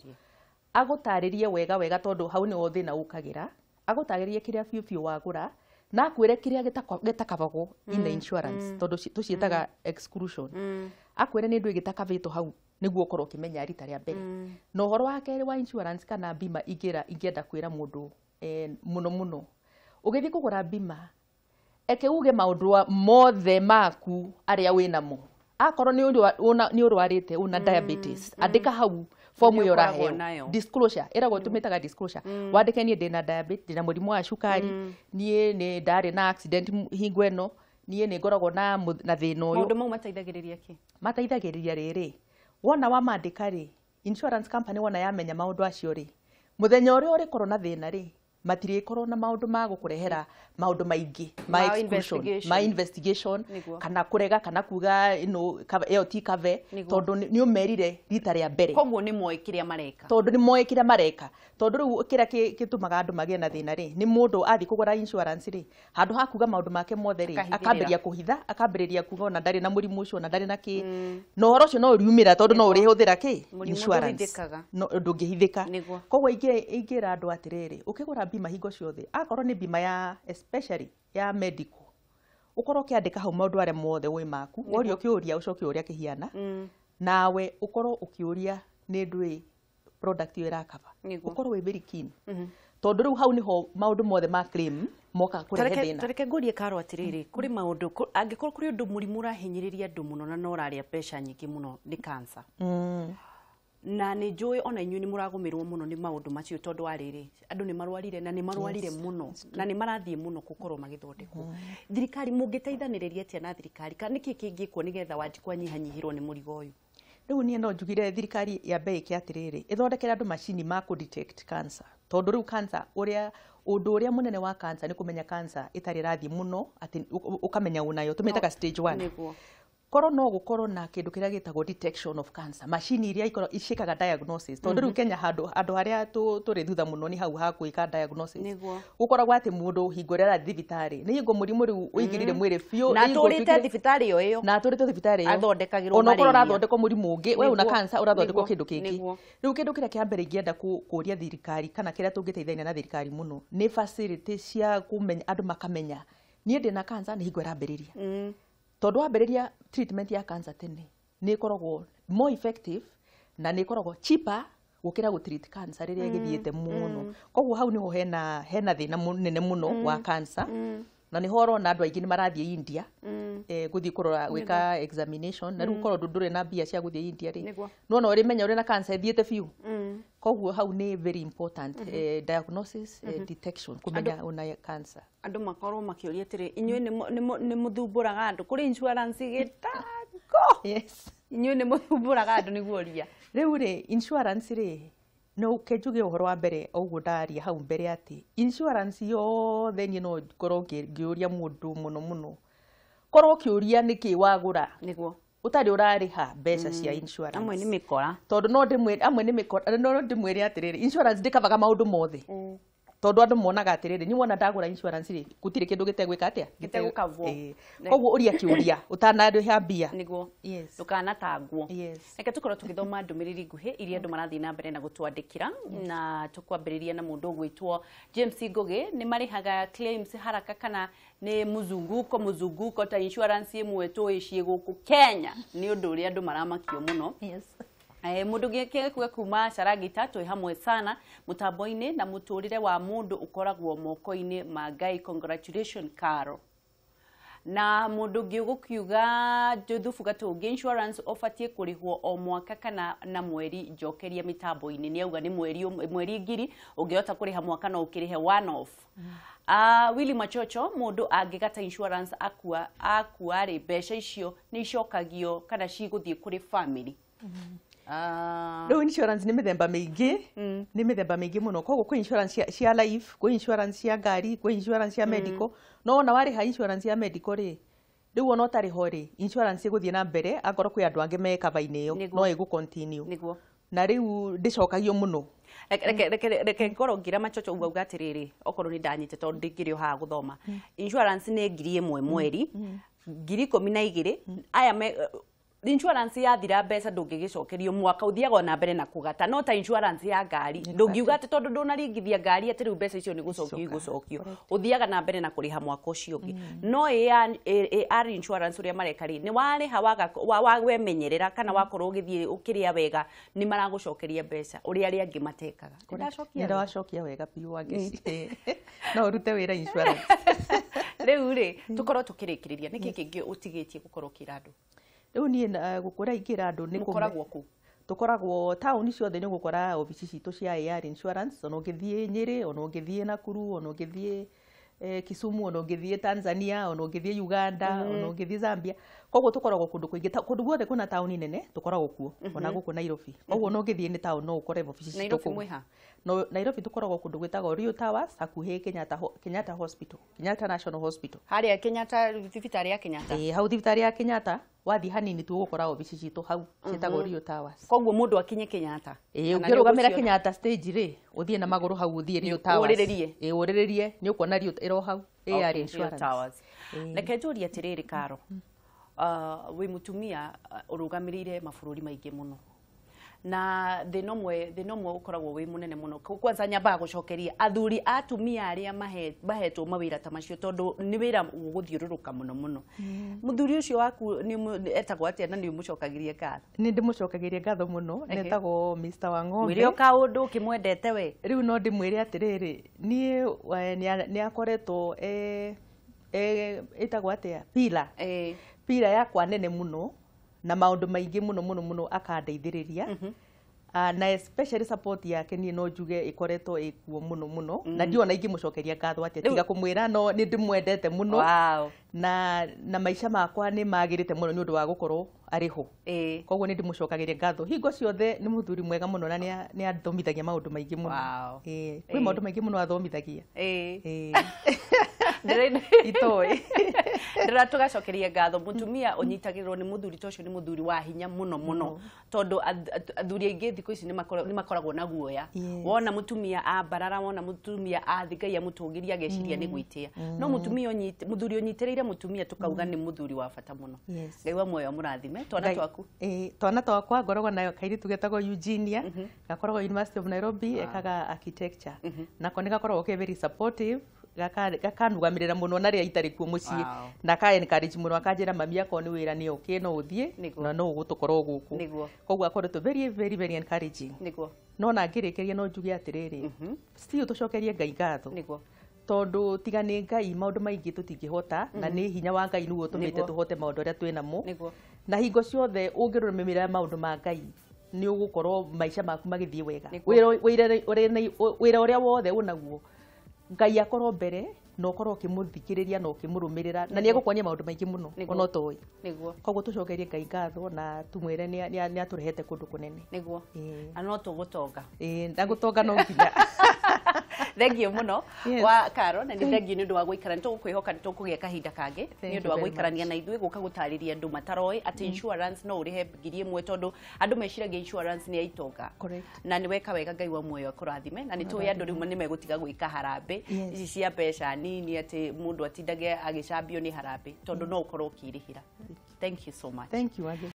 agũtarĩrie wega wega, tondũ hau nĩho thĩna ũkagĩra. Agũtarĩrie kĩrĩa biũ biũ wagũra na akwĩre kĩrĩa gĩtakabagwo in the insurance, tondũ tũciĩtaga exclusion. Akwĩre nĩ ndũ ĩgĩtakabĩtwo hau nĩguo ũkorwo ũkĩmenya rita rĩa mbere. Na ũhoro wa kerĩ wa insurance kana bima ingĩenda kwĩra mũndũ mũno mũno, ũgĩthiĩ kũgũra bima eke uge maũndũ mothe maku arĩa wĩnamo. Akorwo nĩ ũrwarĩte una diabetes, andĩka hau fomu ĩyo ũraheo disclosure, ĩragwo tũmĩtaga disclosure. Wandĩke niĩ ndĩna diabetes, ndĩna mũrimũ wa cukari, niĩ nĩ ndarĩ na accident hingo ĩno, niĩ nĩ ngoragwo na thĩna ũyũ. Maũndũ mau mateithagĩrĩria kĩ? Mateithagĩrĩria rĩrĩ, wona wamandĩka rĩ, insurance company wona yamenya maũndũ acio rĩ, mũthenya ũrĩa ũrĩkorwo na thĩna rĩ, Matirĩkorwo na maũndũ ma gũkũrehera maũndũ maingĩ ma exclusion, ma investigation, kana kũrega kana kuga ĩno ĩyo ti cover, tondũ nĩ ũmerire rita rĩa mbere. Koguo nĩ moĩ kĩrĩa mareka. Tondũ nĩ moĩ kĩrĩa mareka. Tondũ rĩu kĩrĩa gĩtũmaga andũ magĩe na thĩna rĩ, nĩ mũndũ athiĩ kũgũra insurance rĩ, handũ ha kuga maũndũ make mothe rĩ, akambĩrĩria kũhitha, akambĩrĩria kuga ona ndarĩ na mũrimũ ũcio, ona ndarĩ na kĩ. Na ũhoro ũcio no ũriumĩra tondũ no ũrĩhũthĩra kĩ? Insurance. No ndũngĩhithĩka. Koguo ingĩra andũ atĩrĩrĩ, ũkĩgũra bima hingo ciothe, akorwo nĩ bima ya especially ya medical, ũkorwo ũkĩandĩka hau maũndũ arĩa mothe wĩ maku, woria ũkĩũria ũcoke ũrĩa kĩhiana, nawe ũkorwo ũkĩũria nĩ ndũĩ product ĩyo ĩrakaba, ũkorwo wĩ very keen, tondũ rĩu hau nĩho maũndũ mothe ma claim moka kũrehe thĩna. Tareke ngũrie Karo atĩrĩrĩ, kũrĩ maũndũ, angĩkorwo kũrĩ ũndũ mũrimũ ũrahinyĩrĩria andũ mũno na no ũrarĩa mbeca nyingĩ mũno nĩ cancer. Na nĩ njũĩ ona inyuĩ nĩ mũragũmĩrwo mũno nĩ maũndũ macio tondũ wa rĩrĩ, andũ nĩ marwarire na nĩ marwarire mũno na nĩ marathiĩ mũno gũkorwo magĩthondekwo. Thirikari mũngĩteithanĩrĩria atĩa na thirikari, kana nĩkĩ kĩngĩkwo nĩgetha Wanjikũ anyihanyihĩrwo nĩ mũrigo ũyũ? Rĩu niĩ no njugire thirikari yambe ĩke atĩrĩrĩ, ĩthondekere andũ macini ma kũ detect cancer, tondũ rĩu cancer ũrĩa ũndũ ũrĩa mũnene wa cancer nĩ kũmenya cancer ĩtarĩ ĩrathiĩ mũno atĩ ũkamenya ũnayo, tũmĩtaga stage 1. Korwo no gũkorwo na kĩndũ kĩrĩa gĩtagwo detection of cancer, macini iria ikorwo iciĩkaga diagnosis, tondũ rĩu Kenya handũ andũ harĩa tũrĩ thutha mũno nĩ hau ha gwĩka diagnosis. Gũkoragwo atĩ mũndũ hingo ĩrĩa arathiĩ thibitarĩ nĩ hingo mũrimũ rĩu ũingĩrire mwĩrĩ biũ, na atũrĩte thibitarĩ ĩyo ĩyo, na atũrĩte thibitarĩ ĩyo, athondekagĩrwo ona okorwo ũrathondekwo mũrimũ ũngĩ, we una cancer ũrathondekwo kĩndũ kĩngĩ. Rĩu kĩndũ kĩrĩa kĩa mbere ingĩenda kũria thirikari kana kĩrĩa tũngĩteithania na thirikari mũno nĩ facility cia kũmenya andũ makamenya niĩ ndĩna cancer nĩ hingo ĩrambĩrĩria. Tondũ wambĩrĩria treatment ya cancer tene nĩ ĩkoragwo more effective na nĩ ĩkoragwo cheaper gũkĩra gũ treat cancer rĩrĩa ĩgĩthiĩte mũno. Koguo hau nĩho hena thĩna mũnene mũno wa cancer, na nĩho ũrona andũ aingĩ nĩ marathiĩ India gũthiĩ kũrora gwĩka examination, na rĩu korwo ndũrĩ na mbia cia gũthiĩ India rĩ, nĩwona ũrĩmenya ũrĩ na cancer ĩthiĩte biũ. Koguo hau nĩ very important, diagnosis, detection, kũmenya una cancer. Andũ makorwo makĩũria atĩrĩ, inyuĩ nĩ mũthumbũraga andũ kũrĩ insurance gĩtango? Yes. Inyuĩ nĩ mũthumbũraga andũ nĩguo ũria. Rĩu rĩ, insurance rĩ, no kenjuge ũhoro wa mbere ũguo ndaria hau mbere atĩ insurance yothe niĩ no ngorwo ngĩũria mũndũ mũno mũno, korwo ũkĩũria nĩkĩ wagũra nĩguo ũtarĩ ũrarĩha mbeca cia insurance. Amwe nĩ mĩkora. Tondũ no ndĩmwĩre, amwe nĩ mĩkora, no ndĩmwĩre atĩrĩrĩ, insurance ndĩkavaga maũndũ mothe. Tondũ andũ monaga atĩrĩrĩ, niĩ wona ndagũra insurance rĩ, gũtirĩ kĩndũ gĩtegwĩka atĩa? Gĩtegũkavwo. Koguo ũria kĩũria ũtanarĩha mbia. Nĩguo. Ndũkanatangwo. Reke tũkorwo tũgĩthoma ndũmĩrĩri nguhĩ iria andũ marathiĩ na mbere na gũtwandĩkĩra, na tũkwambĩrĩria na mũndũ ũgwĩtwo James Ngũgĩ. Nĩ marĩhaga claims haraka kana nĩ muzunguko muzunguko ta insurance ĩmwe tũĩ ciĩ gũkũ Kenya? Nĩ ũndũ ũrĩa andũ maramakio mũno. Mũndũ ũngĩ kuga kuma Carangita, twĩ hamwe sana mũtambo-inĩ na mũtũrĩre wa mũndũ ũkoragwo moko-inĩ ma Ngai. Congratulations Karo. Na mũndũ ũngĩ ũgũkiuga Juthubu Gatũngĩ, insurance ũbatiĩ kũrĩhwo o mwaka kana na mweri? Njokeria mĩtambo-inĩ. Nĩ auga nĩ mweri 1000, ũngĩhota kũrĩha mwaka no ũkĩrĩhe one off. Willy Machocho, mũndũ angĩgata insurance akua rĩ, mbeca icio nĩ icokagio kana cigũthiĩ kũrĩ family? Rĩu insurance nĩ mĩthemba mĩingĩ, nĩ mĩthemba mĩingĩ mũno. Koguo kwĩ insurance cia life, kwĩ insurance cia ngari, kwĩ insurance cia medical. No wona warĩha insurance ya medical rĩ, rĩu ona ũtarĩ ho rĩ, insurance ĩgũthiĩ na mbere akorwo kwĩ andũ angĩ me cover-inĩ ĩyo, no ĩgũ continue. Na rĩu ndĩcokagio mũno. Reke ngorwo ngĩra Machocho ũguo auga atĩrĩrĩ, okorwo nĩ ndanyite tondũ ndingĩrĩ o haha gũthoma. Insurance nĩ 1000 mweri, 12,000. Aya insurance yathira mbeca ndũngĩgĩcokerio mwaka, ũthiaga na mbere na kũgata. No ta insurance ya ngari ndũngiuga atĩ tondũ ndũnaringithia ngari atĩ rĩu mbeca icio nĩ gũcokio igũcokio, ũthiaga na mbere na kũrĩha mwaka ũcio ũngĩ. No AR insurance ũrĩa mareka rĩ, nĩ warĩha waga wemenyerera kana wakorwo ũgĩthiĩ ũkĩrĩa wega, nĩ maragũcokeria mbeca ũrĩa arĩa angĩ matekaga. Nĩndacokia wega biũ Wangeci. No ũrute wĩra insurance. Rĩu rĩ, tũkorwo tũkĩrĩkĩrĩria, nĩkĩ kĩngĩ ũtigĩtie gũkorwo ũkĩra andũ? Rĩu niĩ gũkũra ingĩra andũ nĩ mũkoragwo kũ? Tũkoragwo taũni ciothe, nĩ ũgũkora obici citũ cia AR insurance, ona ũngĩthiĩ Nyĩrĩ, ona ũngĩthiĩ Nakuru, ona ũngĩthiĩ Kisumu, ona ũngĩthiĩ Tanzania, ona ũngĩthiĩ Uganda, ona ũngĩthiĩ Zambia. Koguo tũkoragwo kũndũ kũingĩ, kũndũ guothe kwĩna taũni nene tũkoragwo kuo, ona gũkũ Nairobi. Koguo ona ũngĩthiĩ nĩ taũni no ũkore obici citũ Nairobi kũu. mwĩ ha? No, Nairobi tũkoragwo kũndũ gwĩtagwo Rio Towers, hakuhĩ Kenyatta, Kenyatta Hospital, Kenyatta National Hospital. Harĩa Kenyatta, thibitarĩ ya Kenyatta? Ĩĩ, hau thibitarĩ ya Kenyatta, wathiĩ hanini tu ũgũkora obici citũ hau, ciĩtagwo Rio Towers. Koguo mũndũ akinye Kenyatta? Ĩĩ, Kana nĩ ũngĩrũgamĩra ũgũciona? Kenyatta stage rĩ, ũthiĩ na magũrũ hau ũthiĩ Rio Towers. Ũrĩrĩrie? Ĩĩ, ũrĩrĩrie, nĩ ũkuona Rio ĩro hau, AR Okay, Rio Insurance. Towers. Reke njũrie atĩrĩrĩ, Karo, wĩ mũtumia ũrũgamĩrĩire mabũrũri maingĩ mũno, na thĩna ũmwe ũkoragwo wĩ mũnene mũno, kwanza nyambaga gũcokeria athuri a atumia arĩa mahetwo mawĩra ta macio, tondũ nĩ wĩra ũgũthiũrũrũka mũno mũno. Mũthuri ũcio waku etagwo atĩa, na nĩ ũmũcokagĩrie ngatho? Nĩ ndĩmũcokagĩria ngatho mũno. Netagwo Mr. Wang'ombe. Mwĩre o kaũndũ ũkĩmwendete we. Rĩu no ndĩmwĩre atĩrĩrĩ, niĩ nĩ akoretwo ĩtagwo atĩa, pila pila yakwa nene mũno, na maũndũ maingĩ mũno mũno mũno akandeithĩrĩria. Na especially support yake niĩ no njuge ĩkoretwo ĩkuo mũno mũno, na ndiona ingĩmũcokeria ngatho atĩa tiga kũmwĩra no nĩ ndĩmwendete mũno. Na maica makwa nĩ magĩrĩte mũno nĩ ũndũ wa gũkorwo arĩ ho. Koguo nĩ ndĩmũcokagĩria ngatho hingo ciothe. Nĩ mũthuri mwega mũno na nĩ athomithagia maũndũ maingĩ mũno. Kwĩ maũndũ maingĩ mũno athomithagia. Itoĩ. Ndĩra tũgacokeria ngatho mũtumia ũnyitagĩrĩrwo nĩ mũthuri ta ũcio, nĩ mũthuri wa hinya mũno mũno, tondũ athuri aingĩ thikũ ici nĩ makoragwo na guoya. Wona mũtumia ambarara, wona mũtumia athi Ngai amũtũgĩria, ageciria nĩ gwĩtĩa. No mũtumia mũthuri ũnyitĩrĩire mũtumia, tũkauga nĩ mũthuri wa bata mũno. Ngai wa muoyo amũrathime. Twana twaku? Twana twakwa ngoragwo nayo kairitu getagwo Eugenia, gakoragwo University of Nairobi, ekaga architecture. Nako nĩ gakoragwo ke very supportive, gakanugamĩrĩra mũno na rĩrĩa itarĩ kuo mũciĩ, na ka encourage mũno, akanjĩra, "Mami, akorwo nĩ wĩra nĩ okay, no ũthiĩ na no ũgũtũkorwo gũkũ." Koguo akoretwo very very very encouraging. No na ngĩrĩkĩria no njuge atĩrĩrĩ, still tũcokerie Ngai ngatho, tondũ tiga nĩ Ngai maũndũ maingĩ tũtingĩhota, na nĩ hinya wa Ngai nĩguo ũtũmĩte tũhote maũndũ arĩa twĩ namo. Na hingo ciothe ũngĩrũmĩrĩra maũndũ ma Ngai, nĩ ũgũkorwo maica maku magĩthiĩ wega. Wĩra ũrĩa wothe ũnaguo, Ngai akorwo mbere na ũkorwo ũkĩmũthikĩrĩria na ũkĩmũrũmĩrĩra, na nĩ egũkuonia maũndũ maingĩ mũno ona ũtoĩ. Koguo tũcokerie Ngai ngatho na tũmwĩre nĩ atũrehete kũndũ kũnene. Na no tũgũtonga. Ĩĩ, na gũtonga no nginya. Thengio mũno wa Karo, na nĩ thengio nĩ ũndũ wa gũikara. Nĩ tũgũkwĩhoka nĩ tũkũgĩa kahinda kangĩ nĩ ũndũ wa gũikarania na ithuĩ, gũka gũtarĩria andũ mataroĩ atĩ insurance no ũrĩhe 1,000, tondũ andũ meciragia insurance nĩ ya itonga. Na nĩ weka wega, Ngai wa muoyo akũrathime. Na nĩ tũĩ andũ rĩu nĩ megũtiga gwĩka harambĩ ici cia mbeca nini, atĩ mũndũ atindage agĩcambio nĩ harambĩ, tondũ no ũkorwo ũkĩrĩhĩra. Thank you so much. Thank you.